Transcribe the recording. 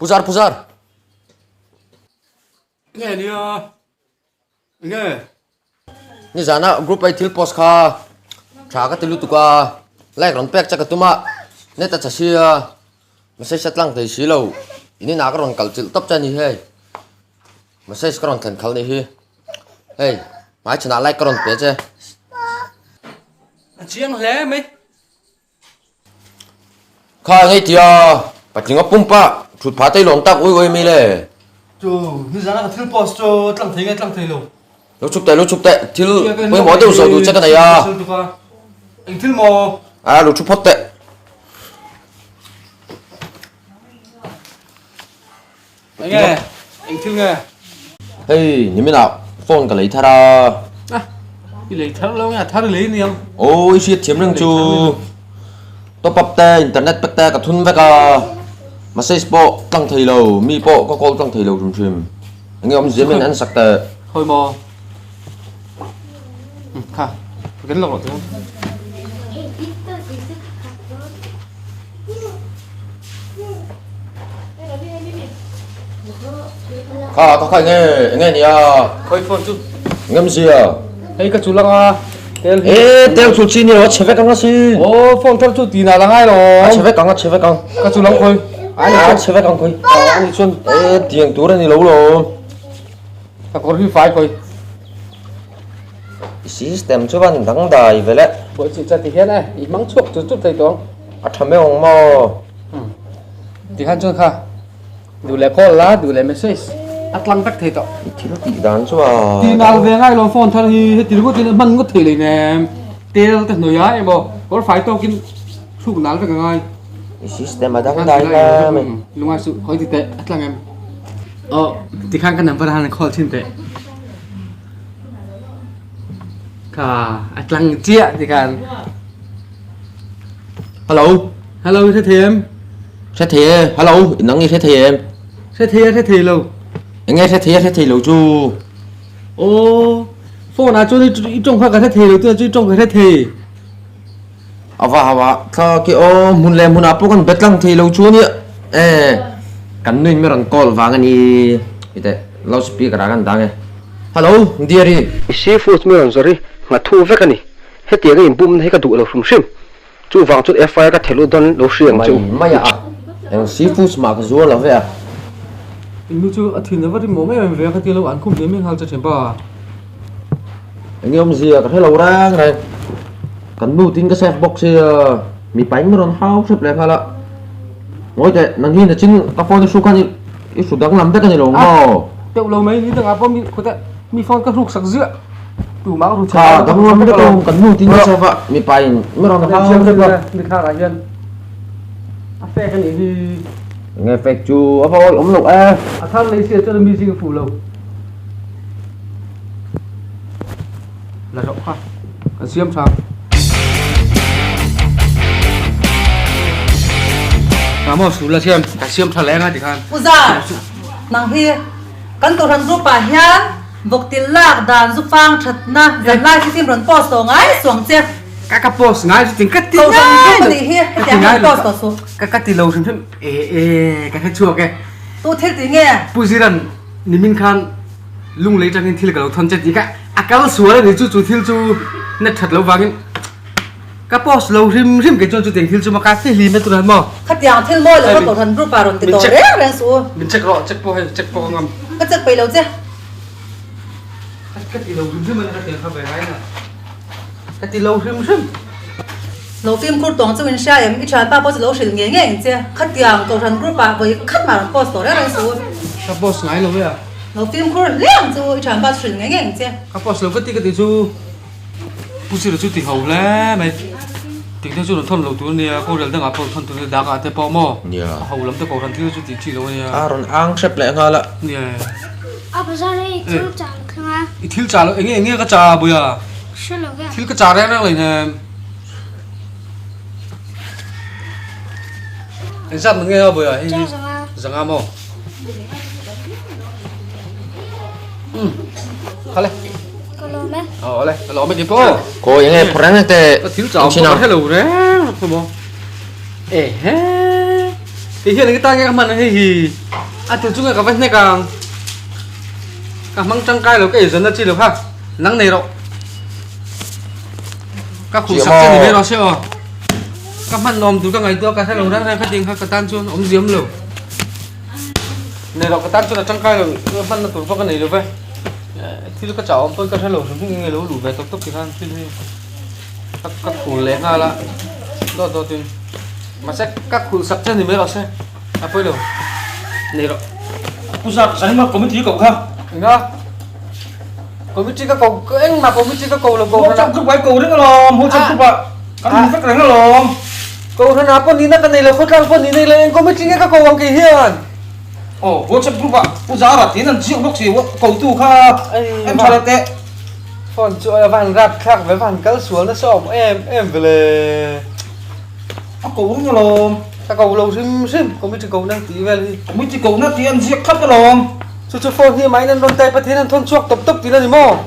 Puzar puzar. Nge nia. Nge. Nizana group ai thil post kha tha ka ti lutuk a like rawn pek che ka tum a net a tha sia message a tlang thei si lo in inah ka rawn kal chilh tawp che a ni hei message ka rawn thlen khalh ni hi hei hmai chhanah like ka rawn pe che. A chiang hle mai. Kha ngei tia patling a pumpa thut pha te lawm tak ui ui mi le. Chu nizan a ka thil post chu tlang thei nge tlang thei lo. Lo chhuk teh lo chhuk teh thil pawimawh deuh zawh duh che ka nei a. Eng thil maw? A lo thu phawt teh. Eng nge? Eng thil nge? Hei niminah phone ka lei thar a. A, i lei thar lo nge a thar i lei aniang. Aw i hriat thiam reng chu. Top up te internet pack te ka thun vek a. Message pawh tlang thei lo, mi pawh ka call tlang thei lo hrim hrim. Eng nge awmzia min en sak teh. Hawi maw? Kha, ka ken lawk loh chu. Kha ka khai nge enge nia khoi phone chu ngem zia hei ka chu langa tel hi e tel chu chi ni lo che vek anga si o phone thar chu ti na la ngai lo a che vek ang a che vek ang ka chu lang khoi ani a che vek ang khoi ani chuan e tiang tur ani lo lo ka kawr hi fai khoi System chuan dangdai ve le. Buai chi cha ti hian e, i hmang chhuak chut chut thei tawng. A tha mai ang maw? Ti khan chuan kha duh leh call la, duh leh message a tlang vek thei tawh. I thil tih dan chu a. Ti nal ve ngai lo phone thar hi heti ringawt in a hman ngawt thei lei nem. Tel te hnuai a emaw kawr fai tawkin thluk nal vek a ngai. I system a dangdai hle mai. Lungai suh, hawi ti teh a tlang em? Aw, ti khan ka number han call thin teh. Kha a tlang chiah ti khan. Hello. Hello i hre thei em? Hre thei e. Hello, nang i hre thei em? Hre thei a hre thei lo. Enge hre thei a hre thei lo chu? Aw, phone ah chuan i tawng kha ka hre thei lo tuna chu i tawng ka hre thei. Ava hava thla ki aw hmun leh hmunah pawh kan be tlang thei lo chu ania e kan nuin mi rawn call vang ani ite loud speaker ah kan dang e hello dear-i. I seafood mi rawn zawrh hi nghathu vek a ni. Hetiang a inbumna hi ka duh lo hrim hrim. Chuvang chuan FIR ka thel u dawn lo hri ang che u. Mai mai a eng seafoods mah ka zuar lo ve a. In nu chu a thin a va rim awm em em ve a ka ti lo an khum ve mai nghal che thin pa. Enge awmzia ka hre lo reng reng. Kan nu tin ka save bawk sia mipa in min rawn hau hrep leh nghal a. Ngawi teh nang hi nachin ka phone i hruk khan i hru danglam vek a ni lo maw? Teuh lo mai ni dangah pawh mi khawtah mi phone ka hruk sak ziah tumah ka hru chhe Kha danglam vek a kan nu tin ka save a mipa in min rawn hau hrep a. Mi thlalak ah hian a fake a nih hi. Enge fake chu a va awih awm loh e. A thar lei sia chuan mi zing a fuh lo. La rawh kha kan siam tha. Ka maw su la siam ka siam tha leng a ti khan. Uza nang hi kan kohhran group ah hian vawktil lak dan zu fang thatna zan lai khi sim rawn post tawh ngai suang che. Ka ka post ngai chu ting ka ti ngai. Kohhran group anih hi hetiang hian post tawh suh. Ka ka ti lo hrim hrim e e ka hre chhuak e. Tu thil ti nge? Pu Ziran nimin khan Lunglei tangin thil ka lo thawn che tih kha a kal sual a ni chu chu thil chu na that lo vangin ka post lo hrim hrim kei chuan chutiang thil chu maka ti hlim e tunah maw. Khatiang thil mawi lo kha Kohhran group ah rawn ti tawh reng reng suh u. Min check rawh check pawh hei check pawh ka ngam. Ka check peih lo che. Ka ti lo hrim hrim a ni ka tiang kha ve ngai na. Ka ti lo hrim hrim. Lo fimkhur tawng chu in hria em? I thianpa pawh chu lo hrilh ngei ngei ang che. Khatiang Kohhran group ah vawi khat mah rawn post tawh reng reng suh u. Ka post ngai lo e a. Lo fimkhur hle ang chu i thianpa chu hrilh ngei ngei ang che. Ka post lo ka ti ka ti chu Pu Sira chu ti ho hle mai. Ting te chu rawn thawn lo tur a nia, Kawrel dangah pawh rawn thawn tur a nia, Dangah te pawh maw? Nia. A ho lam te Kohhran thil chu tih chi lo a nia. A rawn ang hrep leh nghal a. Nia. A bazar hei i thil chah lo thleng a. I thil chah lo, enge enge ka chah a Buia? Hre lo ve. Thil ka chah reng reng leinem. Engzat man nge a Buia? Hei hi zanga maw? Um. Khale. Ka lawm e. Aw le, ka lawm e ti pawh. Khawi enge phawrh reng te. Ka thil chah pawh ka hre lo reng reng maw. Ehe. Kei hian engtin tan nge ka hman ang hei hi a tu chu nge ka va hnek ang ka hmang tangkai lo ka eizawn na chi lo kha nang nei rawh ka khuh sak che ni mai rawh se aw ka hman awm tur ka ngaihtuah ka hrelo reng reng khatin kha ka tan chuan awmzia awm lo nei rawh ka tan chuan a tangkai lo hman na tur pawh ka nei lo ve thil ka chah awm pawn ka hrelo hrim hrim nge lo luh ve tawp tawp tikhan thil hi. Ka khul leh nghal a, dawt dawt in mahse ka khulh sak che ni mai rawh se, a pawi lo, nei rawh. Pu Zak, Zanima committee ko kha. Enga? Committee ka ko, engmah committee ka ko lo ko Ho chang group ai ko reng alawm, ho chang group ah kan hmu vek reng alawm. Kohhran ah pawh nihna ka nei lo, khawtlang pawh nihna ila eng committee nge ka ko ang kei hian? Aw, WhatsApp group ah Pu Zara tiin an ziak bawk si, kotu kha en tha leh teh. Phone chu a van rap thlak ve van kal sual nasa awm em em ve le. A ko reng alawm. Ka ko lo hrim hrim committee ko na tih vel hi. Committee ko na tih an ziak thlap alawm. Chu chu phone hi mahin an rawn type a thian an thawn chhuak tawp tawp tih la ni maw?